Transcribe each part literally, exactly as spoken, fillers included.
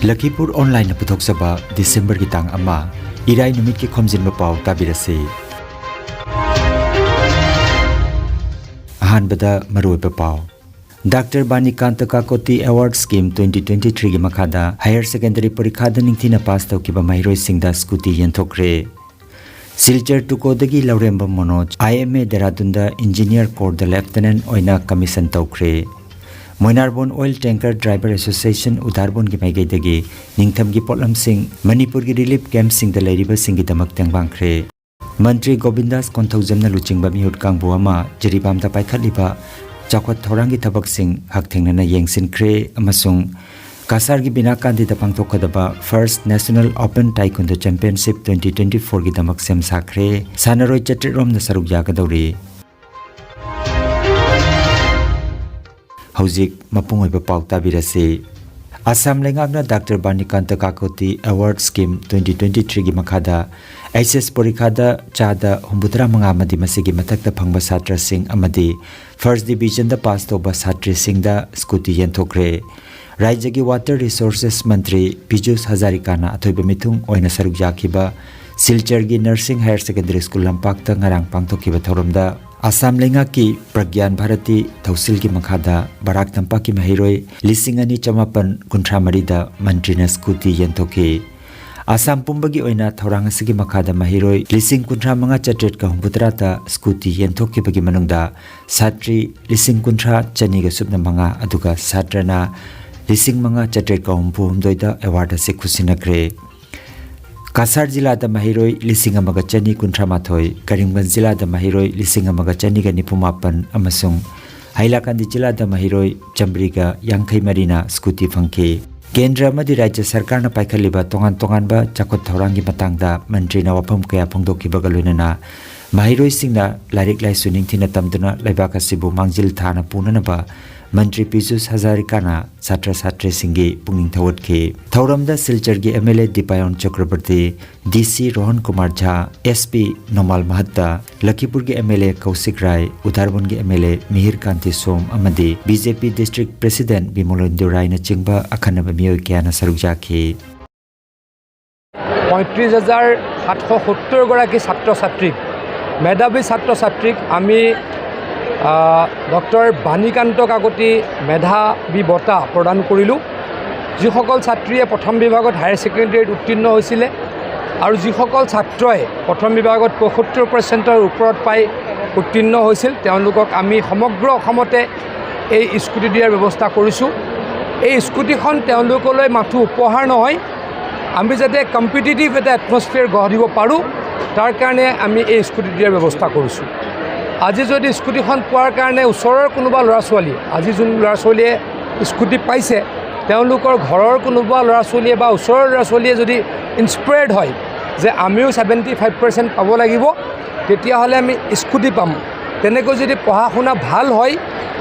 ꯂꯈꯤꯄꯨꯔ ꯑꯣꯟꯂꯥꯏꯟꯅ ꯄꯨꯊꯣꯛꯆꯕ ꯗꯤꯁꯦꯝꯕꯔꯒꯤ ꯇꯥꯡ ꯑꯃ, ꯏꯔꯥꯏ ꯅꯨꯃꯤꯠꯀꯤ ꯈꯣꯝꯖꯤꯟꯕ ꯄꯥꯎ ꯇꯥꯕꯤꯔꯁꯤ꯫ ꯑꯍꯥꯟꯕꯗ ꯃꯔꯨꯑꯣꯏꯕ ꯄꯥꯎ꯫ Doctor Banikanta Kakoti award scheme twenty twenty-three ꯒꯤ ꯃꯈꯥꯗ ꯍꯥꯌꯔ ꯁꯦꯀꯦꯟꯗꯔꯤ ꯄꯔꯤꯈꯥꯗ ꯅꯤꯡꯊꯤꯅ ꯄꯥꯁ ꯇꯧꯈꯤꯕ ꯃꯍꯩꯔꯣꯏꯁꯤꯡꯗ ꯁ꯭ꯀꯨꯇꯤ ꯌꯦꯟꯊꯣꯛꯈ꯭ꯔꯦ꯫ ꯁꯤꯜꯆꯔ ꯇꯨꯀꯣꯗꯒꯤ ꯂꯧꯔꯦꯝꯕꯝ ꯃꯣꯅꯣꯖ, IMA ꯗꯦꯔꯥꯗꯨꯟꯗ ꯏꯟꯖꯤꯅꯤꯌꯔ ꯀꯣꯔꯗ ꯂꯦꯐꯇꯅꯦꯟꯠ ꯑꯣꯏꯅ ꯀꯃꯤꯁꯟ ꯇꯧꯈ꯭ꯔꯦ꯫ ꯃꯣꯏꯅꯥꯔꯕꯣꯟ ꯑꯣꯏꯜ ꯇꯦꯡꯀꯔ ꯗ꯭ꯔꯥꯏꯚꯔ ꯑꯦꯁꯣꯁꯤꯌꯦꯁꯟ ꯎꯗꯥꯔꯕꯣꯟꯒꯤ ꯃꯥꯏꯀꯩꯗꯒꯤ ꯅꯤꯡꯊꯝꯒꯤ ꯄꯣꯠꯂꯝꯁꯤꯡ ꯃꯅꯤꯄꯨꯔꯒꯤ ꯔꯤꯂꯤꯐ ꯀꯦꯝꯞꯁꯤꯡꯗ ꯂꯩꯔꯤꯕꯁꯤꯡꯒꯤꯗꯃꯛ ꯇꯦꯡꯕꯥꯡꯈ꯭ꯔꯦ꯫ ꯃꯟꯇ꯭ꯔꯤ ꯒꯣꯕꯤꯟꯗꯥꯁ ꯀꯣꯟꯊꯧꯖꯝꯅ ꯂꯨꯆꯤꯡꯕ ꯃꯤꯍꯨꯠ ꯀꯥꯡꯕꯨ ꯑꯃ ꯖꯤꯔꯤꯕꯥꯝꯗ ꯄꯥꯏꯈꯠꯂꯤꯕ ꯆꯥꯎꯈꯠ ꯊꯧꯔꯥꯡꯒꯤ ꯊꯕꯛꯁꯤꯡ ꯍꯛꯊꯦꯡꯅꯅ ꯌꯦꯡꯁꯤꯟꯈ꯭ꯔꯦ ꯑꯃꯁꯨꯡ ꯀꯁꯥꯔꯒꯤ ꯕꯤꯅꯥꯀꯥꯟꯗꯤꯗ ꯄꯥꯡꯊꯣꯛꯀꯗꯕ First National Open Taekwondo Championship twenty twenty-four ꯒꯤꯗꯃꯛ ꯁꯦꯝ ꯁꯥꯈ꯭ꯔꯦ꯫ ꯁꯥꯟꯅꯔꯣꯏ ꯆꯥꯇ꯭ꯔꯦꯠ ꯔꯣꯝꯅ ꯁꯔꯨꯛ ꯌꯥꯒꯗꯧꯔꯤ꯫ ꯍꯧꯖꯤꯛ ꯃꯄꯨꯡ ꯑꯣꯏꯕ ꯄꯥꯎ ꯇꯥꯕꯤꯔꯁꯤ꯫ ꯑꯁꯥꯝ ꯂꯩꯉꯥꯛꯅ doctor Banikanta Kakoti award scheme twenty twenty-three ꯒꯤ ꯃꯈꯥꯗ HS ꯄꯔꯤꯈꯥꯗ ꯆꯥꯗ ꯍꯨꯝꯐꯨꯇꯔꯥ ꯃꯉꯥ ꯑꯃꯗꯤ ꯃꯁꯤꯒꯤ ꯃꯊꯛꯇ ꯐꯪꯕ ꯁꯥꯇ꯭ꯔꯁꯤꯡ ꯑꯃꯗꯤ ꯐꯥꯔꯁ ꯗꯤꯕꯤꯖꯟꯗ ꯄꯥꯁ ꯇꯧꯕ ꯁꯥꯇ꯭ꯔꯤꯁꯤꯡꯗ ꯁ꯭ꯀꯨꯇꯤ ꯌꯦꯟꯊꯣꯛꯈ꯭ꯔꯦ꯫ ꯔꯥꯖ꯭ꯌꯒꯤ ꯋꯥꯇꯔ ꯔꯤꯁꯣꯔꯁꯦꯁ ꯃꯟꯇ꯭ꯔꯤ ꯄꯤꯖꯨꯁ ꯍꯖꯥꯔꯤꯀꯥꯅ ꯑꯊꯣꯏꯕ ꯃꯤꯊꯨꯡ ꯑꯣꯏꯅ ꯁꯔꯨꯛ ꯌꯥꯈꯤꯕ ꯁꯤꯜꯆꯔꯒꯤ ꯅꯔꯁꯤꯡ ꯍꯥꯌꯔ ꯁꯦꯀꯦꯟꯗꯔꯤ ꯁ꯭ꯀꯨꯜ ꯂꯝꯄꯥꯛꯇ ꯉꯔꯥꯡ ꯄꯥꯡꯊꯣꯛꯈꯤꯕ ꯊꯧꯔꯝꯗ ꯑꯁꯥꯝ ꯂꯩꯉꯥꯛꯀꯤ ꯄ꯭ꯔꯒ꯭ꯌꯥꯟ ꯚꯥꯔꯇꯤ ꯊꯧꯁꯤꯜꯒꯤ ꯃꯈꯥꯗ ꯕꯔꯥꯛ ꯇꯝꯄꯥꯛꯀꯤ ꯃꯍꯩꯔꯣꯏ ꯂꯤꯁꯤꯡ ꯑꯅꯤ ꯆꯃꯥꯄꯟ ꯀꯨꯟꯊ꯭ꯔꯥ ꯃꯔꯤꯗ ꯃꯟꯇ꯭ꯔꯤꯅ ꯁ꯭ꯀꯨꯇꯤ ꯌꯦꯟꯊꯣꯛꯈꯤ꯫ ꯑꯁꯥꯝ ꯄꯨꯝꯕꯒꯤ ꯑꯣꯏꯅ ꯊꯧꯔꯥꯡ ꯑꯁꯤꯒꯤ ꯃꯈꯥꯗ ꯃꯍꯩꯔꯣꯏ ꯂꯤꯁꯤꯡ ꯀꯨꯟꯊ꯭ꯔꯥ ꯃꯉꯥ ꯆꯥꯇ꯭ꯔꯦꯠꯀ ꯍꯨꯝꯐꯨꯇꯔꯥꯗ ꯁ꯭ꯀꯨꯇꯤ ꯌꯦꯟꯊꯣꯛꯈꯤꯕꯒꯤ ꯃꯅꯨꯡꯗ ꯁꯥꯇ꯭ꯔꯤ ꯂꯤꯁꯤꯡ ꯀꯨꯟꯊ꯭ꯔꯥ ꯆꯅꯤꯒ ꯁꯨꯞꯅ ꯃꯉꯥ, ꯑꯗꯨꯒ ꯁꯥꯇ꯭ꯔꯅ ꯂꯤꯁꯤꯡ ꯃꯉꯥ ꯆꯥꯇ꯭ꯔꯦꯠꯀ ꯍꯨꯝꯐꯨ ꯍꯨꯝꯗꯣꯏꯗ ꯑꯦꯋꯥꯔꯗ ꯑꯁꯤ ꯈꯨꯠꯁꯤꯟꯅꯈ꯭ꯔꯦ꯫ ꯀꯁꯥꯔ ꯖꯤꯂꯥꯗ ꯃꯍꯩꯔꯣꯏ ꯂꯤꯁꯤꯡ ꯑꯃꯒ ꯆꯅꯤ ꯀꯨꯟꯊ꯭ꯔꯥ ꯃꯥꯊꯣꯏ, ꯀꯔꯤꯝꯒꯟꯖ ꯖꯤꯂꯥꯗ ꯃꯍꯩꯔꯣꯏ ꯂꯤꯁꯤꯡ ꯑꯃꯒ ꯆꯅꯤꯒ ꯅꯤꯐꯨ ꯃꯥꯄꯟ ꯑꯃꯁꯨꯡ ꯍꯩꯂꯥꯀꯥꯟꯗꯤ ꯖꯤꯂꯥꯗ ꯃꯍꯩꯔꯣꯏ ꯆꯥꯃꯔꯤꯒ ꯌꯥꯡꯈꯩ ꯃꯔꯤꯅ ꯁ꯭ꯀꯨꯇꯤ ꯐꯪꯈꯤ꯫ ꯀꯦꯟꯗ꯭ꯔ ꯑꯃꯗꯤ ꯔꯥꯖ꯭ꯌ ꯁꯔꯀꯥꯔꯅ ꯄꯥꯏꯈꯠꯂꯤꯕ ꯇꯣꯉꯥꯟ ꯇꯣꯉꯥꯟꯕ ꯆꯥꯎꯈꯠ ꯊꯧꯔꯥꯡꯒꯤ ꯃꯇꯥꯡꯗ ꯃꯟꯇ꯭ꯔꯤꯅ ꯋꯥꯐꯝ ꯀꯌꯥ ꯐꯣꯡꯗꯣꯛꯈꯤꯕꯒ ꯂꯣꯏꯅꯅ ꯃꯍꯩꯔꯣꯏꯁꯤꯡꯅ ꯂꯥꯏꯔꯤꯛ ꯂꯥꯏꯁꯨ ꯅꯤꯡꯊꯤꯅ ꯇꯝꯗꯨꯅ ꯂꯩꯕꯥꯛ ꯑꯁꯤꯕꯨ ꯃꯥꯡꯖꯤꯜ ꯊꯥꯅ ꯄꯨꯅꯅꯕ ꯃꯟꯇ꯭ꯔꯤ ꯄꯤꯖꯨꯁ ꯍꯖꯥꯔꯤꯀꯥꯅ ꯁꯥꯇ꯭ꯔ ꯁꯥꯇ꯭ꯔꯤꯁꯤꯡꯒꯤ ꯄꯨꯛꯅꯤꯡ ꯊꯧꯒꯠꯈꯤ꯫ ꯊꯧꯔꯝꯗ ꯁꯤꯜꯆꯔꯒꯤ ꯑꯦꯝ ꯑꯦꯜ ꯑꯦ ꯗꯤꯄꯥꯌꯣꯟ ꯆꯀ꯭ꯔꯕꯔꯇꯤ, ꯗꯤ ꯁꯤ ꯔꯣꯍꯟ ꯀꯨꯃꯥꯔ ꯖꯥ, ꯑꯦꯁ ꯄꯤ ꯅꯣꯃꯥꯜ ꯃꯍꯠꯇ, ꯂꯈꯤꯄꯨꯔꯒꯤ M L A Kaushik Rai, ꯎꯗꯥꯔꯕꯟꯒꯤ M L A Mihir Kanti Shome ꯑꯃꯗꯤ B J P district president ꯕꯤꯃꯣꯂꯦꯟꯗꯨ ꯔꯥꯏꯅꯆꯤꯡꯕ ꯑꯈꯟꯅꯕ ꯃꯤꯑꯣꯏ ꯀꯌꯥꯅ ꯁꯔꯨꯛ ꯌꯥꯈꯤ꯫ পঁয়ত্ৰিছ হাজাৰ সাতশ সত্তৰ গৰাকী ছাত্ৰ ছাত্ৰীক, মেধাৱী ছাত্ৰ ছাত্ৰীক আমি ডক্টৰ বাণীকান্ত কাকতি মেধাৱী বঁটা প্ৰদান কৰিলোঁ। যিসকল ছাত্ৰীয়ে প্ৰথম বিভাগত হায়াৰ ছেকেণ্ডেৰীত উত্তীৰ্ণ হৈছিলে আৰু যিসকল ছাত্ৰই প্ৰথম বিভাগত পঁয়সত্তৰ পাৰ্চেণ্টৰ ওপৰত পাই উত্তীৰ্ণ হৈছিল, তেওঁলোকক আমি সমগ্ৰ অসমতে এই স্কুটি দিয়াৰ ব্যৱস্থা কৰিছোঁ। এই স্কুটিখন তেওঁলোকলৈ মাথো উপহাৰ নহয়, আমি যাতে কম্পিটিটিভ এটা এটমছফিয়াৰ গঢ় দিব পাৰোঁ, তাৰ কাৰণে আমি এই স্কুটি দিয়াৰ ব্যৱস্থা কৰিছোঁ। আজি যদি স্কুটিখন পোৱাৰ কাৰণে ওচৰৰ কোনোবা ল'ৰা ছোৱালী, আজি যোন ল'ৰা ছোৱালীয়ে স্কুটি পাইছে, তেওঁলোকৰ ঘৰৰ কোনোবা ল'ৰা ছোৱালীয়ে বা ওচৰৰ ল'ৰা ছোৱালীয়ে যদি ইনস্পায়াৰ্ড হয় যে আমিও ছেভেণ্টি ফাইভ পাৰ্চেণ্ট পাব লাগিব, তেতিয়াহ'লে আমি স্কুটি পাম। তেনেকৈ যদি পঢ়া শুনা ভাল হয়,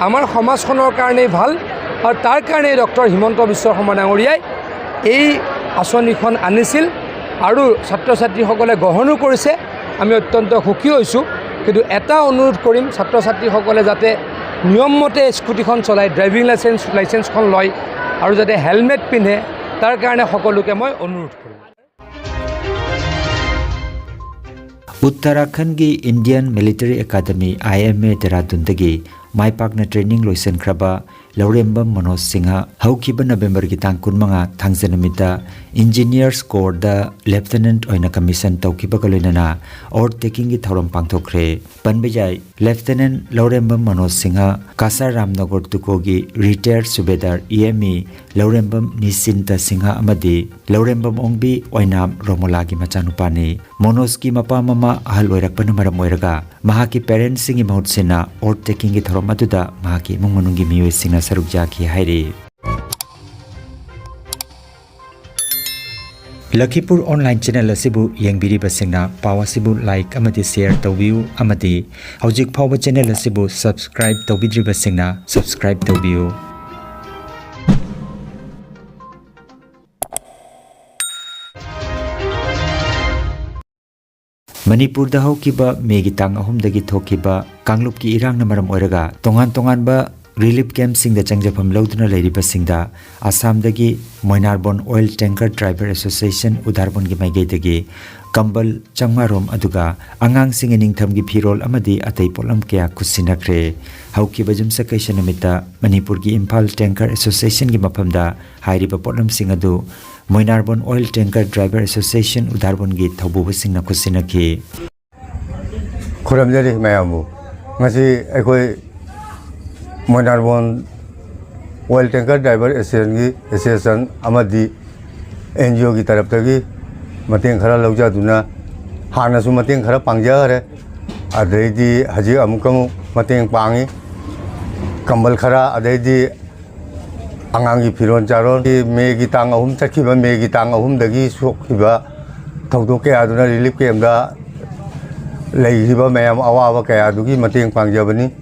আমাৰ সমাজখনৰ কাৰণেই ভাল। আৰু তাৰ কাৰণেই ডক্টৰ হিমন্ত বিশ্ব শৰ্মা ডাঙৰীয়াই এই আঁচনিখন আনিছিল আৰু ছাত্ৰ ছাত্ৰীসকলে গ্ৰহণো কৰিছে। আমি অত্যন্ত সুখী হৈছোঁ। কিন্তু এটা অনুৰোধ কৰিম, ছাত্ৰ ছাত্ৰীসকলে যাতে নিয়মমতে স্কুটিখন চলাই, ড্ৰাইভিং লাইচেন্স লাইচেন্সখন লয় আৰু যাতে হেলমেট পিন্ধে, তাৰ কাৰণে সকলোকে মই অনুৰোধ কৰিম। ꯎꯠꯇꯔꯥꯈꯟꯒꯤ Indian military academy, I M A, ꯗꯦꯔꯥꯗꯨꯟꯗꯒꯤ ꯃꯥꯏ ꯄꯥꯛꯅ ꯇ꯭ꯔꯦꯅꯤꯡ ꯂꯣꯏꯁꯤꯟꯈ꯭ꯔꯕ ꯂꯧꯔꯦꯝꯕꯝ ꯃꯅꯣꯖ ꯁꯤꯡꯍ ꯍꯧꯈꯤꯕ ꯅꯕꯦꯝꯕꯔꯒꯤ ꯇꯥꯡ ꯀꯨꯟꯃꯉꯥ, ꯊꯥꯡꯖ ꯅꯨꯃꯤꯠꯇ ꯏꯟꯖꯤꯅꯤꯌꯔꯁ ꯀꯣꯔꯗ ꯂꯦꯐꯇꯤꯅꯦꯟꯠ ꯑꯣꯏꯅ ꯀꯃꯤꯁꯟ ꯇꯧꯈꯤꯕꯒ ꯂꯣꯏꯅꯅ ꯑꯣꯊ ꯇꯦꯀꯤꯡꯒꯤ ꯊꯧꯔꯝ ꯄꯥꯡꯊꯣꯛꯈ꯭ꯔꯦ꯫ ꯄꯟꯕ ꯌꯥꯏ, ꯂꯦꯐꯇꯤꯅꯦꯟꯠ ꯂꯧꯔꯦꯝꯕꯝ ꯃꯅꯣꯖ ꯁꯤꯡꯍ ꯀꯥꯁꯥꯔꯥꯝ ꯅꯒꯔ ꯇꯨꯀꯣꯒꯤ retire subedar E M E Lourembam Nishinta Singh ꯑꯃꯗꯤ ꯂꯧꯔꯦꯝꯕꯝ ꯑꯣꯡꯕꯤ ꯑꯣꯏꯅꯥꯝ ꯔꯣꯃꯣꯂꯥꯒꯤ ꯃꯆꯥꯅꯨꯄꯥꯅꯤ꯫ ꯃꯣꯅꯣꯖꯀꯤ ꯃꯄꯥ ꯃꯃꯥ ꯑꯍꯜ ꯑꯣꯏꯔꯛꯄꯅ ꯃꯔꯝ ꯑꯣꯏꯔꯒ ꯃꯍꯥꯛꯀꯤ ꯄꯦꯔꯦꯟꯠꯁꯤꯡꯒꯤ ꯃꯍꯨꯠ ꯁꯤꯟꯅ ꯑꯣꯊ ꯇꯦꯀꯤꯡꯒꯤ ꯊꯧꯔꯝ ꯑꯗꯨꯗ ꯃꯍꯥꯛꯀꯤ ꯏꯃꯨꯡ ꯃꯅꯨꯡꯒꯤ ꯃꯤꯑꯣꯏꯁꯤꯡꯅ ꯁꯔꯨꯛ ꯌꯥꯈꯤ ꯍꯥꯏꯔꯤ꯫ ꯂꯈꯤꯄꯨꯔ online channel ꯑꯁꯤꯕꯨ ꯌꯦꯡꯕꯤꯔꯤꯕꯁꯤꯡꯅ ꯄꯥꯎ ꯑꯁꯤꯕꯨ like ꯑꯃꯗꯤ share ꯇꯧꯕꯤꯌꯨ ꯑꯃꯗꯤ ꯍꯧꯖꯤꯛ ꯐꯥꯎꯕ channel ꯑꯁꯤꯕꯨ subscribe ꯇꯧꯕꯤꯗ꯭ꯔꯤꯕꯁꯤꯡꯅ subscribe ꯇꯧꯕꯤꯌꯨ꯫ ꯃꯅꯤꯄꯨꯔꯗ ꯍꯧꯈꯤꯕ ꯃꯦꯒꯤ ꯇꯥꯡ ꯑꯍꯨꯝꯗꯒꯤ ꯊꯣꯛꯈꯤꯕ ꯀꯥꯡꯂꯨꯞꯀꯤ ꯏꯔꯥꯡꯅ ꯃꯔꯝ ꯑꯣꯏꯔꯒ ꯇꯣꯉꯥꯟ ꯇꯣꯉꯥꯟꯕ relief campꯁꯤꯡꯗ ꯆꯪꯖꯐꯝ ꯂꯧꯗꯨꯅ ꯂꯩꯔꯤꯕꯁꯤꯡꯗ ꯑꯁꯥꯝꯗꯒꯤ ꯃꯣꯏꯅꯥꯔꯕꯣꯟ Oil Tanker Driver Association ꯎꯗꯥꯔꯕꯣꯟꯒꯤ ꯃꯥꯏꯀꯩꯗꯒꯤ ꯀꯝꯕꯜ ꯆꯥꯝꯃꯉꯥ ꯔꯣꯝ ꯑꯗꯨꯒ ꯑꯉꯥꯡꯁꯤꯡꯒꯤ ꯅꯤꯡꯊꯝꯒꯤ ꯐꯤꯔꯣꯜ ꯑꯃꯗꯤ ꯑꯇꯩ ꯄꯣꯠꯂꯝ ꯀꯌꯥ ꯈꯨꯠꯁꯤꯟꯅꯈ꯭ꯔꯦ꯫ ꯍꯧꯈꯤꯕ ꯌꯨꯝꯁꯀꯩꯁ ꯅꯨꯃꯤꯠꯇ ꯃꯅꯤꯄꯨꯔꯒꯤ ꯏꯝꯐꯥꯜ Tanker Associationꯒꯤ ꯃꯐꯝꯗ ꯍꯥꯏꯔꯤꯕ ꯄꯣꯠꯂꯝꯁꯤꯡ ꯑꯗꯨ ꯃꯣꯏꯅꯥꯔꯕꯣꯟ Oil Tanker Driver Association ꯎꯗꯥꯔꯕꯣꯟꯒꯤ ꯊꯧꯕꯨꯕꯁꯤꯡꯅ ꯈꯨꯠꯁꯤꯟꯅꯈꯤ꯫ ꯈꯨꯔꯨꯝꯖꯔꯤ ꯃꯌꯥꯝꯕꯨ꯫ ꯉꯁꯤ ꯑꯩꯈꯣꯏ ꯃꯣꯏꯅꯥꯔꯕꯣꯟ Oil Tanker Driver Associationꯒꯤ association ꯑꯃꯗꯤ NGOꯒꯤ ꯇꯔꯞꯇꯒꯤ ꯃꯇꯦꯡ ꯈꯔ ꯂꯧꯖꯗꯨꯅ, ꯍꯥꯟꯅꯁꯨ ꯃꯇꯦꯡ ꯈꯔ ꯄꯥꯡꯖꯈꯔꯦ, ꯑꯗꯩꯗꯤ ꯍꯧꯖꯤꯛ ꯑꯃꯨꯛꯀ ꯑꯃꯨꯛ ꯃꯇꯦꯡ ꯄꯥꯡꯉꯤ꯫ ꯀꯝꯕꯜ ꯈꯔ, ꯑꯗꯩꯗꯤ ꯑꯉꯥꯡꯒꯤ ꯐꯤꯔꯣꯜ ꯆꯥꯔꯣꯜ, ꯃꯦꯒꯤ ꯇꯥꯡ ꯑꯍꯨꯝ ꯆꯠꯈꯤꯕ, ꯃꯦꯒꯤ ꯇꯥꯡ ꯑꯍꯨꯝꯗꯒꯤ ꯁꯣꯛꯈꯤꯕ ꯊꯧꯗꯣꯛ ꯀꯌꯥꯗꯨꯅ relief campꯇ ꯂꯩꯈꯤꯕ ꯃꯌꯥꯝ ꯑꯋꯥꯕ ꯀꯌꯥꯗꯨꯒꯤ ꯃꯇꯦꯡ ꯄꯥꯡꯖꯕꯅꯤ꯫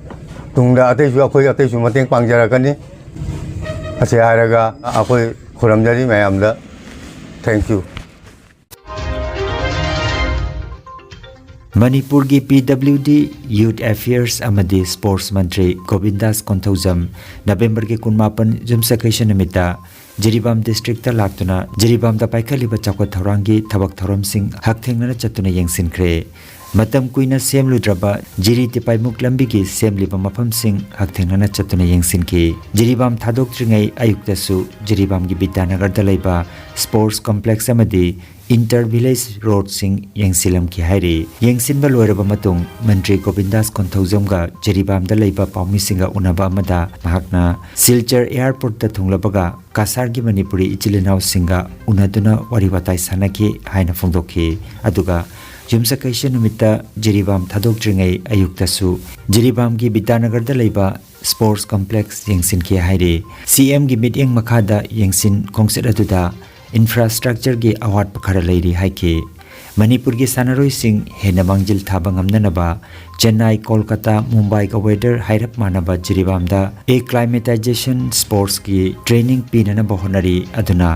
ꯇꯨꯡꯗ ꯑꯇꯩꯁꯨ, ꯑꯩꯈꯣꯏ ꯑꯇꯩꯁꯨ ꯃꯇꯦꯡ ꯄꯥꯡꯖꯔꯛꯀꯅꯤ꯫ ꯑꯁꯤ ꯍꯥꯏꯔꯒ ꯑꯩꯈꯣꯏ ꯈꯨꯔꯨꯝꯖꯔꯤ ꯃꯌꯥꯝꯗ꯫ Thank you꯫ ꯃꯅꯤꯄꯨꯔꯒꯤ PWD, Youth Affairs ꯑꯃꯗꯤ Sports ꯃꯟꯇ꯭ꯔꯤ ꯒꯣꯕꯤꯟꯗꯥꯁ ꯀꯣꯟꯊꯧꯖꯝ ꯅꯕꯦꯝꯕꯔꯒꯤ ꯀꯨꯟꯃꯥꯄꯟ ꯌꯨꯝꯁꯀꯩꯁ ꯅꯨꯃꯤꯠꯇ ꯖꯤꯔꯤꯕꯥꯝ districtꯇ ꯂꯥꯛꯇꯨꯅ ꯖꯤꯔꯤꯕꯥꯝꯗ ꯄꯥꯏꯈꯠꯂꯤꯕ ꯆꯥꯎꯈꯠ ꯊꯧꯔꯥꯡꯒꯤ ꯊꯕꯛ ꯊꯧꯔꯝꯁꯤꯡ ꯍꯛꯊꯦꯡꯅꯅ ꯆꯠꯇꯨꯅ ꯌꯦꯡꯁꯤꯟꯈ꯭ꯔꯦ꯫ ꯃꯇꯝ ꯀꯨꯏꯅ ꯁꯦꯝꯂꯨꯗ꯭ꯔꯕ ꯖꯤꯔꯤ ꯇꯤꯄꯥꯏꯃꯨꯛ ꯂꯝꯕꯤꯒꯤ ꯁꯦꯝꯂꯤꯕ ꯃꯐꯝꯁꯤꯡ ꯍꯛꯊꯦꯡꯅꯅ ꯆꯠꯇꯨꯅ ꯌꯦꯡꯁꯤꯟꯈꯤ꯫ ꯖꯤꯔꯤꯕꯥꯝ ꯊꯥꯗꯣꯛꯇ꯭ꯔꯤꯉꯩ ꯑꯌꯨꯛꯇꯁꯨ ꯖꯤꯔꯤꯕꯥꯝꯒꯤ ꯕꯤꯗ꯭ꯌꯥꯅꯒꯔꯗ ꯂꯩꯕ Sports Complex ꯑꯃꯗꯤ Inter Village Roadꯁꯤꯡ ꯌꯦꯡꯁꯤꯜꯂꯝꯈꯤ ꯍꯥꯏꯔꯤ꯫ ꯌꯦꯡꯁꯤꯟꯕ ꯂꯣꯏꯔꯕ ꯃꯇꯨꯡ ꯃꯟꯇ꯭ꯔꯤ ꯒꯣꯕꯤꯟꯗꯥꯁ ꯀꯣꯟꯊꯧꯖꯝꯒ ꯖꯤꯔꯤꯕꯥꯝꯗ ꯂꯩꯕ ꯄꯥꯎꯃꯤꯁꯤꯡꯒ ꯎꯅꯕ ꯑꯃꯗ ꯃꯍꯥꯛꯅ ꯁꯤꯜꯆꯔ airportꯇ ꯊꯨꯡꯂꯕꯒ ꯀꯁꯥꯔꯒꯤ ꯃꯅꯤꯄꯨꯔꯤ ꯏꯆꯤꯜ ꯏꯅꯥꯎꯁꯤꯡꯒ ꯎꯅꯗꯨꯅ ꯋꯥꯔꯤ ꯋꯥꯇꯥꯏ ꯁꯥꯟꯅꯈꯤ ꯍꯥꯏꯅ ꯐꯣꯡꯗꯣꯛꯈꯤ꯫ ꯑꯗꯨꯒ ꯌꯨꯝꯁꯀꯩꯁ ꯅꯨꯃꯤꯠꯇ ꯖꯤꯔꯤꯕꯥꯝ ꯊꯥꯗꯣꯛꯇ꯭ꯔꯤꯉꯩ ꯑꯌꯨꯛꯇꯁꯨ ꯖꯤꯔꯤꯕꯥꯝꯒꯤ ꯕꯤꯗ꯭ꯌꯥꯅꯒꯔꯗ ꯂꯩꯕ Sports Complex ꯌꯦꯡꯁꯤꯟꯈꯤ ꯍꯥꯏꯔꯤ꯫ CMꯒꯤ ꯃꯤꯠꯌꯦꯡ ꯃꯈꯥꯗ ꯌꯦꯡꯁꯤꯟ ꯈꯣꯡꯆꯠ ꯑꯗꯨꯗ ꯏꯟꯐ꯭ꯔꯥꯁ꯭ꯇ꯭ꯔꯛꯆꯔꯒꯤ ꯑꯋꯥꯠꯄ ꯈꯔ ꯂꯩꯔꯤ ꯍꯥꯏꯈꯤ꯫ ꯃꯅꯤꯄꯨꯔꯒꯤ ꯁꯥꯟꯅꯔꯣꯏꯁꯤꯡ ꯍꯦꯟꯅ ꯃꯥꯡꯖꯤꯜ ꯊꯥꯕ ꯉꯝꯅꯅꯕ ꯆꯦꯟꯅꯥꯏ, ꯀꯣꯜꯀꯇꯥ, ꯃꯨꯝꯕꯥꯏꯒ ꯋꯦꯗꯔ ꯍꯥꯏꯔꯞ ꯃꯥꯟꯅꯕ ꯖꯤꯔꯤꯕꯥꯝꯗ ꯑꯦꯀ꯭ꯂꯥꯏꯃꯦꯇꯥꯏꯖꯦꯁꯟ ꯁ꯭ꯄꯣꯔꯠꯁꯀꯤ ꯇ꯭ꯔꯦꯅꯤꯡ ꯄꯤꯅꯅꯕ ꯍꯣꯠꯅꯔꯤ꯫ ꯑꯗꯨꯅ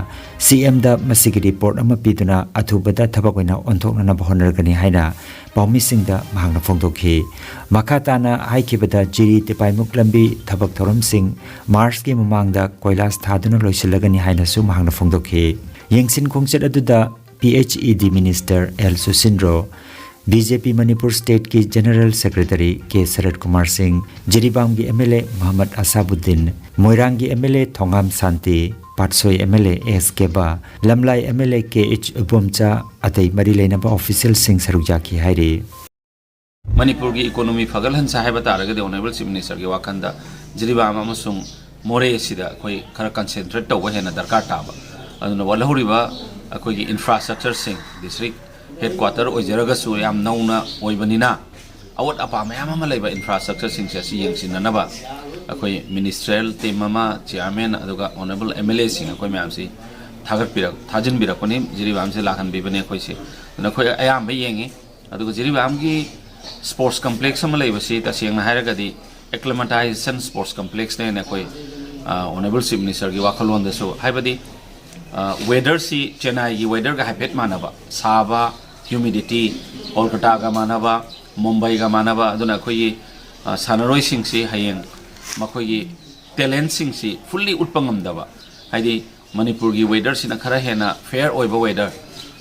ꯁꯤ ꯑꯦꯝꯗ ꯃꯁꯤꯒꯤ ꯔꯤꯄꯣꯔꯠ ꯑꯃ ꯄꯤꯗꯨꯅ ꯑꯊꯨꯕꯗ ꯊꯕꯛ ꯑꯣꯏꯅ ꯑꯣꯟꯊꯣꯛꯅꯅꯕ ꯍꯣꯠꯅꯔꯒꯅꯤ ꯍꯥꯏꯅ ꯄꯥꯎꯃꯤꯁꯤꯡꯗ ꯃꯍꯥꯛꯅ ꯐꯣꯡꯗꯣꯛꯈꯤ꯫ ꯃꯈꯥ ꯇꯥꯅ ꯍꯥꯏꯈꯤꯕꯗ ꯖꯤꯔꯤ ꯇꯤꯄꯥꯏꯃꯨꯛ ꯂꯝꯕꯤ ꯊꯕꯛ ꯊꯧꯔꯝꯁꯤꯡ ꯃꯥꯔꯆꯀꯤ ꯃꯃꯥꯡꯗ ꯀꯣꯏꯂꯥꯁ ꯊꯥꯗꯨꯅ ꯂꯣꯏꯁꯤꯜꯂꯒꯅꯤ ꯍꯥꯏꯅꯁꯨ ꯃꯍꯥꯛꯅ ꯐꯣꯡꯗꯣꯛꯈꯤ꯫ ꯌꯦꯡꯁꯤꯟ ꯈꯣꯡꯆꯠ ꯑꯗꯨꯗ P H E D minister L Susindro, B J P Manipur ꯁ꯭ꯇꯦꯠꯀꯤ general secretary K Sarat Kumar Singh, ꯖꯤꯔꯤꯕꯥꯝꯒꯤ M L A Mohammad Asabuddin, ꯃꯣꯏꯔꯥꯡꯒꯤ M L A Thongam Shanti, Patsoi M L A S Keba, Lamlai M L A K H Ibomcha, ꯑꯇꯩ ꯃꯔꯤ ꯂꯩꯅꯕ ꯑꯣꯐꯤꯁꯤꯌꯦꯜꯁꯤꯡ ꯁꯔꯨꯛ ꯌꯥꯈꯤ ꯍꯥꯏꯔꯤ꯫ ꯃꯅꯤꯄꯨꯔꯒꯤ ꯏꯀꯣꯅꯣꯃꯤ ꯐꯒꯠꯍꯟꯁꯦ ꯍꯥꯏꯕ ꯇꯥꯔꯒꯗꯤ ꯑꯣꯅꯔꯦꯕꯜ ꯆꯤꯐ ꯃꯤꯅꯤꯁꯇꯔꯒꯤ ꯋꯥꯈꯜꯗ ꯖꯤꯔꯤꯕꯥꯝ ꯑꯃꯁꯨꯡ ꯃꯣꯔꯦ ꯑꯁꯤꯗ ꯑꯩꯈꯣꯏ ꯈꯔ ꯀꯟꯁꯦꯟꯇ꯭ꯔꯦꯠ ꯇꯧꯕ ꯍꯦꯟꯅ ꯗꯔꯀꯥꯔ ꯇꯥꯕ꯫ ꯑꯗꯨꯅ ꯋꯥꯠꯍꯧꯔꯤꯕ ꯑꯩꯈꯣꯏꯒꯤ ꯏꯟꯐ꯭ꯔꯥꯁ꯭ꯇ꯭ꯔꯛꯆꯔꯁꯤꯡ, ꯗꯤꯁꯇ꯭ꯔꯤꯛ ꯍꯦꯗꯀ꯭ꯋꯥꯇꯔ ꯑꯣꯏꯖꯔꯒꯁꯨ ꯌꯥꯝ ꯅꯧꯅ ꯑꯣꯏꯕꯅꯤꯅ, ꯑꯋꯥꯠ ꯑꯄꯥ ꯃꯌꯥꯝ ꯑꯃ ꯂꯩꯕ ꯏꯟꯐ꯭ꯔꯥꯁ꯭ꯇ꯭ꯔꯛꯆꯔꯁꯤꯡꯁꯦ ꯑꯁꯤ ꯌꯦꯡꯁꯤꯟꯅꯅꯕ ꯑꯩꯈꯣꯏ ꯃꯤꯅꯤꯁꯇ꯭ꯔꯤꯌꯦꯜ ꯇꯤꯝ ꯑꯃ, ꯆꯤꯌꯥꯔꯃꯦꯟ, ꯑꯗꯨꯒ ꯑꯣꯅꯔꯦꯕꯜ ꯑꯦꯝ ꯑꯦꯜ ꯑꯦꯁꯤꯡ ꯑꯩꯈꯣꯏ ꯃꯌꯥꯝꯁꯤ ꯊꯥꯒꯠꯄꯤꯔꯛ-, ꯊꯥꯖꯤꯟꯕꯤꯔꯛꯄꯅꯤ꯫ ꯖꯤꯔꯤꯕꯥꯝꯁꯦ ꯂꯥꯛꯍꯟꯕꯤꯕꯅꯤ ꯑꯩꯈꯣꯏꯁꯦ꯫ ꯑꯗꯨꯅ ꯑꯩꯈꯣꯏ ꯑꯌꯥꯝꯕ ꯌꯦꯡꯉꯤ꯫ ꯑꯗꯨꯒ ꯖꯤꯔꯤꯕꯥꯝꯒꯤ ꯁ꯭ꯄꯣꯔꯠꯁ ꯀꯝꯄ꯭ꯂꯦꯛꯁ ꯑꯃ ꯂꯩꯕꯁꯤ ꯇꯁꯦꯡꯅ ꯍꯥꯏꯔꯒꯗꯤ ꯑꯦꯀ꯭ꯂꯃꯦꯇꯥꯏꯖꯦꯁꯟ ꯁ꯭ꯄꯣꯔꯠꯁ ꯀꯝꯄ꯭ꯂꯦꯛꯁꯅꯦꯅ ꯑꯩꯈꯣꯏ, ꯑ, ꯑꯣꯅꯔꯦꯕꯜ ꯆꯤꯐ ꯃꯤꯅꯤꯁꯇꯔꯒꯤ ꯋꯥꯈꯜꯂꯣꯟꯗꯁꯨ, ꯍꯥꯏꯕꯗꯤ, ꯑ, ꯋꯦꯗꯔꯁꯤ ꯆꯦꯟꯅꯥꯏꯒꯤ ꯋꯦꯗꯔꯒ ꯍꯥꯏꯐꯦꯠ ꯃꯥꯟꯅꯕ, ꯁꯥꯕ, ꯍ꯭ꯌꯨꯃꯤꯗꯤꯇꯤ, ꯀꯣꯜꯀꯇꯥꯒ ꯃꯥꯟꯅꯕ, ꯃꯨꯝꯕꯩꯒ ꯃꯥꯟꯅꯕ, ꯑꯗꯨꯅ ꯑꯩꯈꯣꯏꯒꯤ, ꯑ, ꯁꯥꯟꯅꯔꯣꯏꯁꯤꯡꯁꯤ ꯍꯌꯦꯡ ꯃꯈꯣꯏꯒꯤ ꯇꯦꯂꯦꯟꯁꯤꯡꯁꯤ ꯐꯨꯜꯂꯤ ꯎꯠꯄ ꯉꯝꯗꯕ, ꯍꯥꯏꯗꯤ ꯃꯅꯤꯄꯨꯔꯒꯤ ꯋꯦꯗꯔꯁꯤꯅ ꯈꯔ ꯍꯦꯟꯅ ꯐꯦꯌꯔ ꯑꯣꯏꯕ ꯋꯦꯗꯔ,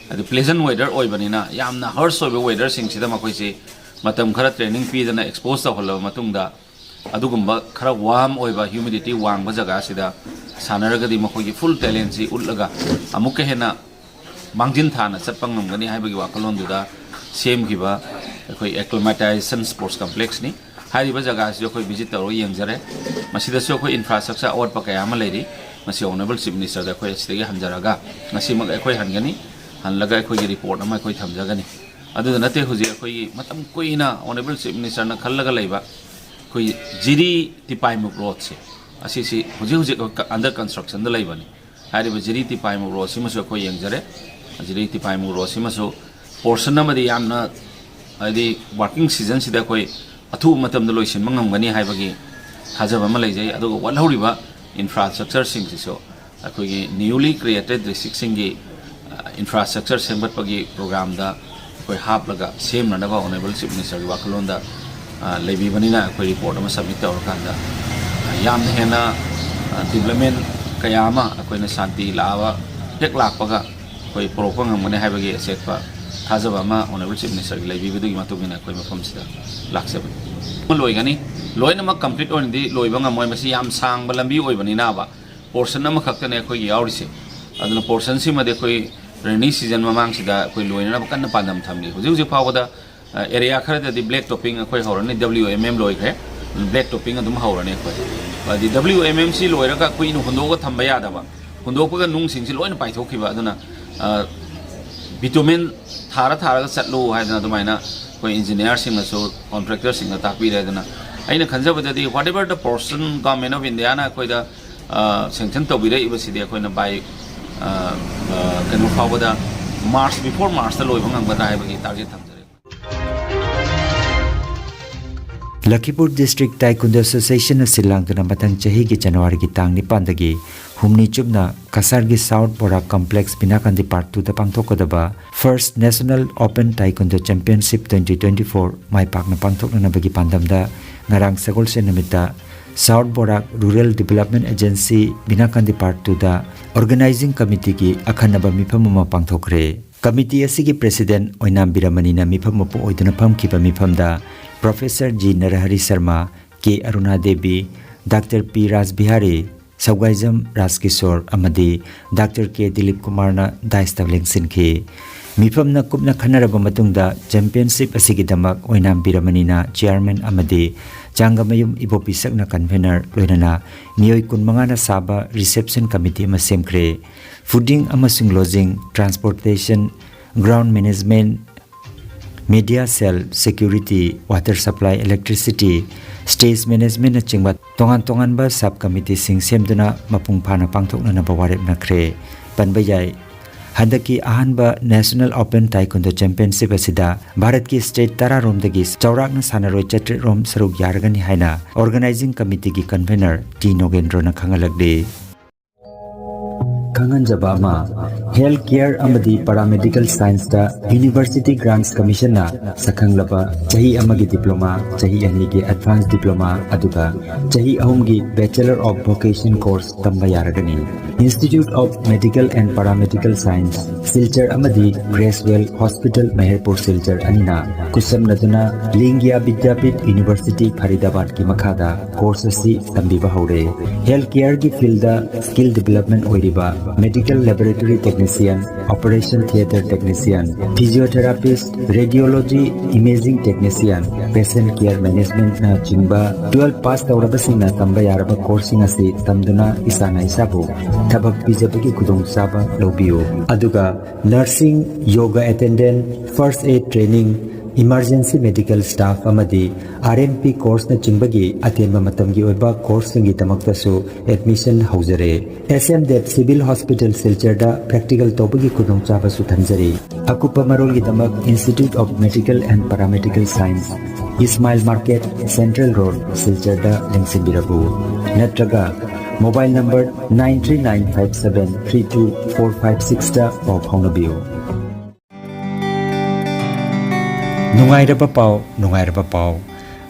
ꯍꯥꯏꯗꯤ ꯄ꯭ꯂꯦꯖꯦꯟ ꯋꯦꯗꯔ ꯑꯣꯏꯕꯅꯤꯅ, ꯌꯥꯝꯅ ꯍꯔꯁ ꯑꯣꯏꯕ ꯋꯦꯗꯔꯁꯤꯡꯁꯤꯗ ꯃꯈꯣꯏꯁꯤ ꯃꯇꯝ ꯈꯔ ꯇ꯭ꯔꯦꯅꯤꯡ ꯄꯤꯗꯅ ꯑꯦꯛꯁꯄꯣꯖ ꯇꯧꯍꯜꯂꯕ ꯃꯇꯨꯡꯗ, ꯑꯗꯨꯒꯨꯝꯕ ꯈꯔ ꯋꯥꯔꯝ ꯑꯣꯏꯕ, ꯍ꯭ꯌꯨꯃꯤꯗꯤꯇꯤ ꯋꯥꯡꯕ ꯖꯒꯥꯁꯤꯗ ꯁꯥꯟꯅꯔꯒꯗꯤ ꯃꯈꯣꯏꯒꯤ ꯐꯨꯜ ꯇꯦꯂꯦꯟꯁꯤ ꯎꯠꯂꯒ ꯑꯃꯨꯛꯀ ꯍꯦꯟꯅ ꯃꯥꯡꯖꯤꯟ ꯊꯥꯅ ꯆꯠꯄ ꯉꯝꯒꯅꯤ ꯍꯥꯏꯕꯒꯤ ꯋꯥꯈꯜꯂꯣꯟꯗꯨꯗ ꯁꯦꯝꯈꯤꯕ ꯑꯩꯈꯣꯏ ꯑꯦꯀ꯭ꯂꯃꯦꯇꯥꯏꯖꯦꯁꯟ ꯁ꯭ꯄꯣꯔꯠꯁ ꯀꯝꯄ꯭ꯂꯦꯛꯁꯅꯤ꯫ ꯍꯥꯏꯔꯤꯕ ꯖꯒꯥꯁꯤꯁꯨ ꯑꯩꯈꯣꯏ ꯚꯤꯖꯤꯠ ꯇꯧꯔꯒ ꯌꯦꯡꯖꯔꯦ꯫ ꯃꯁꯤꯗꯁꯨ ꯑꯩꯈꯣꯏ ꯏꯟꯐ꯭ꯔꯥꯁ꯭ꯇ꯭ꯔꯛꯆꯔ ꯑꯋꯥꯠꯄ ꯀꯌꯥ ꯑꯃ ꯂꯩꯔꯤ꯫ ꯃꯁꯤ ꯑꯣꯅꯔꯦꯕꯜ ꯆꯤꯐ ꯃꯤꯅꯤꯁꯇꯔꯗ ꯑꯩꯈꯣꯏ ꯑꯁꯤꯗꯒꯤ ꯍꯟꯖꯔꯒ ꯉꯁꯤꯃꯛ ꯑꯩꯈꯣꯏ ꯍꯟꯒꯅꯤ꯫ ꯍꯜꯂꯒ ꯑꯩꯈꯣꯏꯒꯤ ꯔꯤꯄꯣꯔꯠ ꯑꯃ ꯑꯩꯈꯣꯏ ꯊꯝꯖꯒꯅꯤ꯫ ꯑꯗꯨꯗ ꯅꯠꯇꯦ, ꯍꯧꯖꯤꯛ ꯑꯩꯈꯣꯏꯒꯤ ꯃꯇꯝ ꯀꯨꯏꯅ ꯑꯣꯅꯔꯦꯕꯜ ꯆꯤꯐ ꯃꯤꯅꯤꯁꯇꯔꯅ ꯈꯜꯂꯒ ꯂꯩꯕ ꯑꯩꯈꯣꯏ ꯖꯤꯔꯤ ꯇꯤꯄꯥꯏꯃꯨꯛ ꯔꯣꯗꯁꯦ, ꯑꯁꯤꯁꯤ ꯍꯧꯖꯤꯛ ꯍꯧꯖꯤꯛ ꯑꯟꯗꯔ ꯀꯟꯁꯇ꯭ꯔꯛꯁꯟꯗ ꯂꯩꯕꯅꯤ꯫ ꯍꯥꯏꯔꯤꯕ ꯖꯤꯔꯤ ꯇꯤꯄꯥꯏꯃꯨꯛ ꯔꯣꯗꯁꯤꯃꯁꯨ ꯑꯩꯈꯣꯏ ꯌꯦꯡꯖꯔꯦ꯫ ꯖꯤꯔꯤ ꯇꯤꯄꯥꯏꯃꯨꯛ ꯔꯣꯗꯁꯤꯃꯁꯨ ꯄꯣꯔꯁꯟ ꯑꯃꯗꯤ ꯌꯥꯝꯅ, ꯍꯥꯏꯗꯤ, ꯋꯥꯔꯀꯤꯡ ꯁꯤꯖꯟꯁꯤꯗ ꯑꯩꯈꯣꯏ ꯑꯊꯨꯕ ꯃꯇꯝꯗ ꯂꯣꯏꯁꯤꯟꯕ ꯉꯝꯒꯅꯤ ꯍꯥꯏꯕꯒꯤ ꯊꯥꯖꯕ ꯑꯃ ꯂꯩꯖꯩ꯫ ꯑꯗꯨꯒ ꯋꯥꯠꯍꯧꯔꯤꯕ ꯏꯟꯐ꯭ꯔꯥꯁ꯭ꯇ꯭ꯔꯛꯆꯔꯁꯤꯡꯁꯤꯁꯨ ꯑꯩꯈꯣꯏꯒꯤ ꯅ꯭ꯌꯨꯂꯤ ꯀ꯭ꯔꯤꯌꯦꯇꯦꯠ ꯗꯤꯁꯇ꯭ꯔꯤꯛꯁꯤꯡꯒꯤ ꯏꯟꯐ꯭ꯔꯥꯁ꯭ꯇ꯭ꯔꯛꯆꯔ ꯁꯦꯝꯒꯠꯄꯒꯤ ꯄ꯭ꯔꯣꯒ꯭ꯔꯥꯝꯗ ꯑꯩꯈꯣꯏ ꯍꯥꯞꯂꯒ ꯁꯦꯝꯅꯅꯕ ꯑꯣꯅꯔꯦꯕꯜ ꯆꯤꯐ ꯃꯤꯅꯤꯁꯇꯔꯒꯤ ꯋꯥꯈꯜꯂꯣꯟꯗ, ꯑ, ꯂꯩꯕꯤꯕꯅꯤꯅ, ꯑꯩꯈꯣꯏ ꯔꯤꯄꯣꯔꯠ ꯑꯃ ꯁꯕꯃꯤꯠ ꯇꯧꯔꯀꯥꯟꯗ, ꯑ, ꯌꯥꯝꯅ ꯍꯦꯟꯅ, ꯑ, ꯗꯤꯕ꯭ꯂꯞꯃꯦꯟ ꯀꯌꯥ ꯑꯃ ꯑꯩꯈꯣꯏꯅ ꯁꯥꯟꯇꯤ ꯂꯥꯛꯑꯕ ꯍꯦꯛ ꯂꯥꯛꯄꯒ ꯑꯩꯈꯣꯏ ꯄꯨꯔꯛꯄ ꯉꯝꯒꯅꯤ ꯍꯥꯏꯕꯒꯤ ꯑꯆꯦꯠꯄ ꯊꯥꯖꯕ ꯑꯃ ꯑꯣꯅꯔꯦꯕꯜ ꯆꯤꯐ ꯃꯤꯅꯤꯁꯇꯔꯒꯤ ꯂꯩꯕꯤꯕꯗꯨꯒꯤ ꯃꯇꯨꯡ ꯏꯟꯅ ꯑꯩꯈꯣꯏ ꯃꯐꯝꯁꯤꯗ ꯂꯥꯛꯆꯕꯅꯤ꯫ ꯂꯣꯏꯒꯅꯤ꯫ ꯂꯣꯏꯅꯃꯛ ꯀꯝꯄ꯭ꯂꯤꯠ ꯑꯣꯏꯅꯗꯤ ꯂꯣꯏꯕ ꯉꯝꯃꯣꯏ, ꯃꯁꯤ ꯌꯥꯝ ꯁꯥꯡꯕ ꯂꯝꯕꯤ ꯑꯣꯏꯕꯅꯤꯅꯕ꯫ ꯄꯣꯔꯁꯟ ꯑꯃꯈꯛꯇꯅꯦ ꯑꯩꯈꯣꯏꯒꯤ ꯌꯥꯎꯔꯤꯁꯦ꯫ ꯑꯗꯨꯅ ꯄꯣꯔꯁꯟꯁꯤꯃꯗꯤ ꯑꯩꯈꯣꯏ ꯔꯦꯅꯤ ꯁꯤꯖꯟ ꯃꯃꯥꯡꯁꯤꯗ ꯑꯩꯈꯣꯏ ꯂꯣꯏꯅꯅꯕ ꯀꯟꯅ ꯄꯥꯟꯗꯝ ꯊꯝꯂꯤ꯫ ꯍꯧꯖꯤꯛ ꯍꯧꯖꯤꯛ ꯐꯥꯎꯕꯗ, ꯑ, ꯑꯦꯔꯤꯌꯥ ꯈꯔꯗꯗꯤ ꯕ꯭ꯂꯦꯛ ꯇꯣꯞꯄꯤꯡ ꯑꯩꯈꯣꯏ ꯍꯧꯔꯅꯤ, ꯗꯕ꯭ꯂꯤꯎ ꯑꯦꯝ ꯑꯦꯝ ꯂꯣꯏꯈ꯭ꯔꯦ, ꯕ꯭ꯂꯦꯛ ꯇꯣꯞꯄꯤꯡ ꯑꯗꯨꯝ ꯍꯧꯔꯅꯤ ꯑꯩꯈꯣꯏ꯫ ꯍꯥꯏꯗꯤ ꯗꯕ꯭ꯂꯤꯎ ꯑꯦꯝ ꯑꯦꯝ ꯁꯤ ꯂꯣꯏꯔꯒ ꯀꯨꯏꯅ ꯍꯨꯟꯗꯣꯛꯑꯒ ꯊꯝꯕ ꯌꯥꯗꯕ, ꯍꯨꯟꯗꯣꯛꯄꯒ ꯅꯨꯡꯁꯤꯡꯁꯤ ꯂꯣꯏꯅ ꯄꯥꯏꯊꯣꯛꯈꯤꯕ꯫ ꯑꯗꯨꯅ, ꯑ, ꯕꯤꯇꯨꯃꯦꯟ ꯊꯥꯔ ꯊꯥꯔꯒ ꯆꯠꯂꯨ ꯍꯥꯏꯗꯅ ꯑꯗꯨꯃꯥꯏꯅ ꯑꯩꯈꯣꯏ ꯏꯟꯖꯤꯅꯤꯌꯥꯔꯁꯤꯡꯅꯁꯨ, ꯀꯣꯟꯇ꯭ꯔꯦꯛꯇꯔꯁꯤꯡꯅ ꯇꯥꯛꯄꯤꯔꯦ꯫ ꯑꯗꯨꯅ ꯑꯩꯅ ꯈꯟꯖꯕꯗꯗꯤ, whatever the portion Government of Indiaꯅ ꯑꯩꯈꯣꯏꯗ, ꯑ, ꯁꯦꯡꯁꯟ ꯇꯧꯕꯤꯔꯛꯏꯕꯁꯤꯗꯤ ꯑꯩꯈꯣꯏꯅ by, ꯑ, ꯑ, ꯀꯩꯅꯣ ꯐꯥꯎꯕꯗ, ꯃꯥꯔꯆ, before ꯃꯥꯔꯆꯇ ꯂꯣꯏꯕ ꯉꯝꯒꯗ꯭ꯔꯥ ꯍꯥꯏꯕꯒꯤ ꯇꯥꯔꯒꯦꯠ ꯊꯝꯖꯔꯦ꯫ ꯂꯈꯤꯄꯨꯔ ꯗꯤꯁꯇ꯭ꯔꯤꯛ ꯇꯥꯏꯀꯨꯟꯗꯣ ꯑꯦꯁꯣꯁꯤꯌꯦꯁꯟꯅ ꯁꯤꯜ ꯂꯥꯡꯗꯨꯅ ꯃꯊꯪ ꯆꯍꯤꯒꯤ ꯖꯅꯋꯥꯔꯤꯒꯤ ꯇꯥꯡ ꯅꯤꯄꯥꯟꯗꯒꯤ ꯍꯨꯝꯅꯤ ꯆꯨꯞꯅ ꯀꯁꯥꯔꯒꯤ ꯁꯥꯎꯠ ꯕꯣꯔꯥꯛ ꯀꯝꯄ꯭ꯂꯦꯛꯁ ꯕꯤꯅꯥꯀꯥꯟꯗꯤ ꯄꯥꯔꯛ ꯇꯨꯗ ꯄꯥꯡꯊꯣꯛꯀꯗꯕ First National Open Taekwondo Championship twenty twenty-four ꯃꯥꯏ ꯄꯥꯛꯅ ꯄꯥꯡꯊꯣꯛꯅꯅꯕꯒꯤ ꯄꯥꯟꯗꯝꯗ ꯉꯔꯥꯡ ꯁꯒꯣꯜꯁꯦꯟ ꯅꯨꯃꯤꯠꯇ south Barak rural development agency ꯕꯤꯅꯥꯀꯥꯟꯗꯤ ꯄꯥꯔꯛ ꯇꯨꯗ ꯑꯣꯔꯒꯅꯥꯏꯖꯤꯡ ꯀꯃꯤꯇꯤꯒꯤ ꯑꯈꯟꯅꯕ ꯃꯤꯐꯝ ꯑꯃ ꯄꯥꯡꯊꯣꯛꯈ꯭ꯔꯦ꯫ ꯀꯃꯤꯇꯤ ꯑꯁꯤꯒꯤ ꯄ꯭ꯔꯦꯁꯤꯗꯦꯟꯠ ꯑꯣꯏꯅꯥꯝ ꯕꯤꯔꯃꯅꯤꯅ ꯃꯤꯐꯝ ꯃꯄꯨ ꯑꯣꯏꯗꯨꯅ ꯐꯝꯈꯤꯕ ꯃꯤꯐꯝꯗ ꯄ꯭ꯔꯣꯐꯦꯁꯔ ꯖꯤ ꯅꯔꯍꯔꯤ ꯁꯔꯃ, ꯀꯦ ꯑꯔꯨꯅꯥ ꯗꯦꯕꯤ, ꯗꯥꯛꯇꯔ ꯄꯤ ꯔꯥꯖꯕꯤꯍꯥꯔꯤ, ꯁꯧꯒꯥꯏꯖꯝ ꯔꯥꯖꯀꯤꯁꯣꯔ ꯑꯃꯗꯤ ꯗꯥꯛꯇꯔ ꯀꯦ ꯗꯤꯂꯤꯞ ꯀꯨꯃꯥꯔꯅ ꯗꯥꯏꯁꯇ ꯂꯦꯡꯁꯤꯟꯈꯤ꯫ ꯃꯤꯐꯝꯅ ꯀꯨꯞꯅ ꯈꯟꯅꯔꯕ ꯃꯇꯨꯡꯗ ꯆꯦꯝꯄꯤꯌꯟꯁꯤꯞ ꯑꯁꯤꯒꯤꯗꯃꯛ ꯑꯣꯏꯅꯥꯝ ꯕꯤꯔꯃꯅꯤꯅ ꯆꯤꯌꯥꯔꯃꯦꯟ ꯑꯃꯗꯤ ꯆꯥꯡꯒꯃꯌꯨꯝ ꯏꯕꯣꯄꯤ ꯁꯛꯅ ꯀꯟꯚꯦꯅꯔ, ꯂꯣꯏꯅꯅ ꯃꯤꯑꯣꯏ ꯀꯨꯟꯃꯉꯥꯅ ꯁꯥꯕ ꯔꯤꯁꯦꯞꯁꯟ ꯀꯃꯤꯇꯤ ꯑꯃ ꯁꯦꯝꯈ꯭ꯔꯦ꯫ ꯐꯨꯗꯤꯡ ꯑꯃꯁꯨꯡ lodging, transportation, ground management, media cell, security, water supply, electricity, stage managementꯅꯆꯤꯡꯕ ꯇꯣꯉꯥꯟ ꯇꯣꯉꯥꯟꯕ sub committeeꯁꯤꯡ ꯁꯦꯝꯗꯨꯅ ꯃꯄꯨꯡ ꯐꯥꯅ ꯄꯥꯡꯊꯣꯛꯅꯅꯕ ꯋꯥꯔꯦꯞꯅꯈ꯭ꯔꯦ꯫ ꯄꯟꯕ ꯌꯥꯏ, ꯍꯟꯗꯛꯀꯤ ꯑꯍꯥꯟꯕ National Open Taekwondo Championship ꯑꯁꯤꯗ ꯚꯥꯔꯠꯀꯤ state ꯇꯔꯥꯔꯣꯝꯗꯒꯤ ꯆꯥꯎꯔꯥꯛꯅ ꯁꯥꯟꯅꯔꯣꯏ ꯆꯥꯇ꯭ꯔꯦꯠ ꯔꯣꯝ ꯁꯔꯨꯛ ꯌꯥꯔꯒꯅꯤ ꯍꯥꯏꯅ Organising Committeeꯒꯤ convener ꯇꯤ ꯅꯣꯒꯦꯟꯗ꯭ꯔꯣꯅ ꯈꯪꯍꯜꯂꯛꯂꯤ꯫ ꯈꯪꯍꯟꯖꯕ ꯑꯃ, health care ꯑꯃꯗꯤ paramedical scienceꯇ University Grants Commissionꯅ ꯁꯛꯈꯪꯂꯕ ꯆꯍꯤ ꯑꯃꯒꯤ diploma, ꯆꯍꯤ ꯑꯅꯤꯒꯤ advanced diploma, ꯑꯗꯨꯒ ꯆꯍꯤ ꯑꯍꯨꯝꯒꯤ Bachelor of Vocation course ꯇꯝꯕ ꯌꯥꯔꯒꯅꯤ꯫ Institute of Medical and Paramedical Science, Silchar ꯑꯃꯗꯤ Creswell Hospital ꯃꯍꯦꯔꯄꯨꯔ ꯁꯤꯜꯆꯔ ꯑꯅꯤꯅ ꯈꯨꯠꯁꯝꯅꯗꯨꯅ ꯂꯤꯡꯒ꯭ꯌꯥ ꯕꯤꯗ꯭ꯌꯥꯄꯤꯊ University ꯐꯔꯤꯗꯥꯕꯥꯗꯀꯤ ꯃꯈꯥꯗ course ꯑꯁꯤ ꯇꯝꯕꯤꯕ ꯍꯧꯔꯦ꯫ Health careꯒꯤ fieldꯗ skill development ꯑꯣꯏꯔꯤꯕ medical laboratory technician, operation theatre technician, physiotherapist, radiology, imaging technician, patient care managementꯅꯆꯤꯡꯕ twelve pass ꯇꯧꯔꯕꯁꯤꯡꯅ ꯇꯝꯕ ꯌꯥꯔꯕ courseꯁꯤꯡ ꯑꯁꯤ ꯇꯝꯗꯨꯅ ꯏꯁꯥꯅ ꯏꯁꯥꯕꯨ ꯊꯕꯛ ꯄꯤꯖꯕꯒꯤ ꯈꯨꯗꯣꯡꯆꯥꯕ ꯂꯧꯕꯤꯌꯨ꯫ ꯑꯗꯨꯒ nursing, yoga attendant, first aid training, emergency medical staff ꯑꯃꯗꯤ RMP courseꯅꯆꯤꯡꯕꯒꯤ ꯑꯇꯦꯟꯕ ꯃꯇꯝꯒꯤ ꯑꯣꯏꯕ courseꯁꯤꯡꯒꯤꯗꯃꯛꯇꯁꯨ admission ꯍꯧꯖꯔꯦ꯫ SMDET Civil Hospital ꯁꯤꯜꯆꯔꯗ practical ꯇꯧꯕꯒꯤ ꯈꯨꯗꯣꯡꯆꯥꯕꯁꯨ ꯊꯝꯖꯔꯤ꯫ ꯑꯀꯨꯞꯄ ꯃꯔꯣꯜꯒꯤꯗꯃꯛ Institute of Medical and Paramedical Science, Ismail Market, Central Road, ꯁꯤꯜꯆꯔꯗ ꯂꯦꯡꯁꯤꯟꯕꯤꯔꯛꯎ꯫ ꯅꯠꯇ꯭ꯔꯒ mobile number nine three nine five seven three two four five sixꯇ ꯄꯥꯎ ꯐꯥꯎꯅꯕꯤꯌꯨ꯫ ꯅꯨꯡꯉꯥꯏꯔꯕ ꯄꯥꯎ, ꯅꯨꯡꯉꯥꯏꯔꯕ ꯄꯥꯎ꯫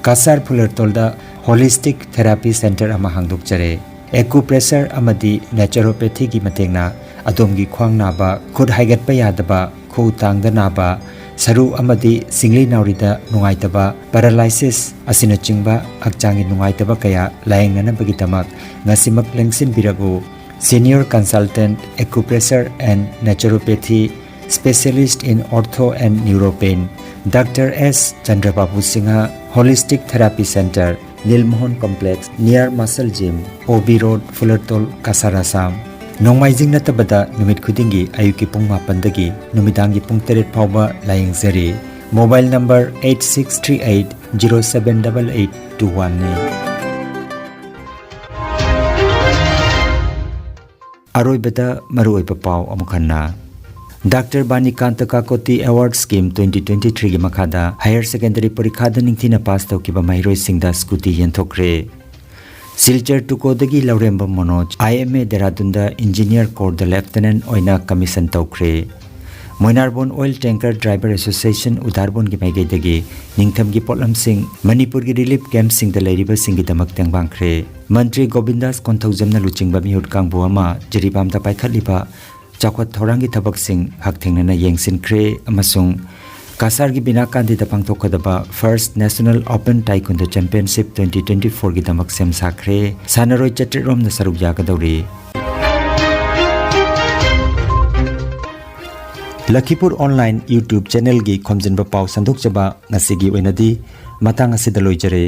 ꯀꯁꯥꯔ ꯐꯨꯂꯔꯇꯣꯜꯗ Holistic Therapy Center ꯑꯃ ꯍꯥꯡꯗꯣꯛꯆꯔꯦ꯫ Acupressure ꯑꯃꯗꯤ naturopathyꯒꯤ ꯃꯇꯦꯡꯅ ꯑꯗꯣꯝꯒꯤ ꯈ꯭ꯋꯥꯡ ꯅꯥꯕ, ꯈꯨꯠ ꯍꯥꯏꯒꯠꯄ ꯌꯥꯗꯕ, ꯈꯨꯎ ꯇꯥꯡꯗ ꯅꯥꯕ, ꯁꯔꯨ ꯑꯃꯗꯤ ꯁꯤꯡꯂꯤ ꯅꯥꯎꯔꯤꯗ ꯅꯨꯡꯉꯥꯏꯇꯕ, paralysis ꯑꯁꯤꯅꯆꯤꯡꯕ ꯍꯛꯆꯥꯡꯒꯤ ꯅꯨꯡꯉꯥꯏꯇꯕ ꯀꯌꯥ ꯂꯥꯌꯦꯡꯅꯅꯕꯒꯤꯗꯃꯛ ꯉꯁꯤꯃꯛ ꯂꯦꯡꯁꯤꯟꯕꯤꯔꯛꯎ꯫ Senior Consultant, Acupressure and Naturopathy, Specialist in Ortho and Neuropain, Doctor S Chandrababu Singha, Holistic Therapy Center, Nilmohan Complex, near Muscle Gym, OB Road, Fulertol, Kasar, Assam꯫ ꯅꯣꯡꯃꯥꯏꯖꯤꯡ ꯅꯠꯇꯕꯗ ꯅꯨꯃꯤꯠ ꯈꯨꯗꯤꯡꯒꯤ ꯑꯌꯨꯛꯀꯤ ꯄꯨꯡ ꯃꯥꯄꯟꯗꯒꯤ ꯅꯨꯃꯤꯗꯥꯡꯒꯤ ꯄꯨꯡ ꯇꯔꯦꯠ ꯐꯥꯎꯕ ꯂꯥꯌꯦꯡꯖꯔꯤ꯫ Mobile number eight six three eight zero seven double eight two ꯋꯥꯟꯅꯤ꯫ ꯑꯔꯣꯏꯕꯗ ꯃꯔꯨꯑꯣꯏꯕ ꯄꯥꯎ ꯑꯃꯨꯛ ꯍꯟꯅ꯫ Doctor Banikanta Kakoti award scheme twenty twenty ꯊ꯭ꯔꯤꯒꯤ ꯃꯈꯥꯗ ꯍꯥꯌꯔ ꯁꯦꯀꯦꯟꯗꯔꯤ ꯄꯔꯤꯈꯥꯗ ꯅꯤꯡꯊꯤꯅ ꯄꯥꯁ ꯇꯧꯈꯤꯕ ꯃꯍꯩꯔꯣꯏꯁꯤꯡꯗ ꯁ꯭ꯀꯨꯇꯤ ꯌꯦꯟꯊꯣꯛꯈ꯭ꯔꯦ꯫ ꯁꯤꯜꯆꯔ ꯇꯨꯀꯣꯗꯒꯤ Lourembam Monoj, I M A ꯗꯦꯔꯥꯗꯨꯟꯗ ꯏꯟꯖꯤꯅꯤꯌꯔ ꯀꯣꯔꯗ ꯂꯦꯐꯇꯅꯦꯟꯠ ꯑꯣꯏꯅ ꯀꯃꯤꯁꯟ ꯇꯧꯈ꯭ꯔꯦ꯫ ꯃꯣꯏꯅꯥꯔꯕꯣꯟ ꯑꯣꯏꯜ ꯇꯦꯡꯀꯔ ꯗ꯭ꯔꯥꯏꯚꯔ ꯑꯦꯁꯣꯁꯤꯌꯦꯁꯟ, ꯎꯗꯥꯔꯕꯣꯟꯒꯤ ꯃꯥꯏꯀꯩꯗꯒꯤ ꯅꯤꯡꯊꯝꯒꯤ ꯄꯣꯠꯂꯝꯁꯤꯡ ꯃꯅꯤꯄꯨꯔꯒꯤ ꯔꯤꯂꯤꯐ ꯀꯦꯝꯞꯁꯤꯡꯗ ꯂꯩꯔꯤꯕꯁꯤꯡꯒꯤꯗꯃꯛ ꯇꯦꯡꯕꯥꯡꯈ꯭ꯔꯦ꯫ ꯃꯟꯇ꯭ꯔꯤ ꯒꯣꯕꯤꯟꯗꯥꯁ ꯀꯣꯟꯊꯧꯖꯝꯅ ꯂꯨꯆꯤꯡꯕ ꯃꯤꯍꯨꯠ ꯀꯥꯡꯕꯨ ꯑꯃ ꯖꯤꯔꯤꯕꯥꯝꯗ ꯄꯥꯏꯈꯠꯂꯤꯕ ꯆꯥꯎꯈꯠ ꯊꯧꯔꯥꯡꯒꯤ ꯊꯕꯛꯁꯤꯡ ꯍꯛꯊꯦꯡꯅꯅ ꯌꯦꯡꯁꯤꯟꯈ꯭ꯔꯦ ꯑꯃꯁꯨꯡ ꯀꯁꯥꯔꯒꯤ ꯕꯤꯅꯥꯀꯥꯟꯗꯤꯗ ꯄꯥꯡꯊꯣꯛꯀꯗꯕ ꯐꯥꯔꯁ national open taekwondo championship twenty twenty ꯐꯣꯔꯒꯤꯗꯃꯛ ꯁꯦꯝ ꯁꯥꯈ꯭ꯔꯦ꯫ ꯁꯥꯟꯅꯔꯣꯏ ꯆꯥꯇ꯭ꯔꯦꯠ ꯔꯣꯝꯅ ꯁꯔꯨꯛ ꯌꯥꯒꯗꯧꯔꯤ꯫ ꯂꯈꯤꯄꯨꯔ ꯑꯣꯟꯂꯥꯏꯟ YouTube ꯆꯦꯅꯦꯜꯒꯤ ꯈꯣꯝꯖꯤꯟꯕ ꯄꯥꯎ ꯁꯟꯗꯣꯛꯆꯕ ꯉꯁꯤꯒꯤ ꯑꯣꯏꯅꯗꯤ ꯃꯇꯥꯡ ꯑꯁꯤꯗ ꯂꯣꯏꯖꯔꯦ꯫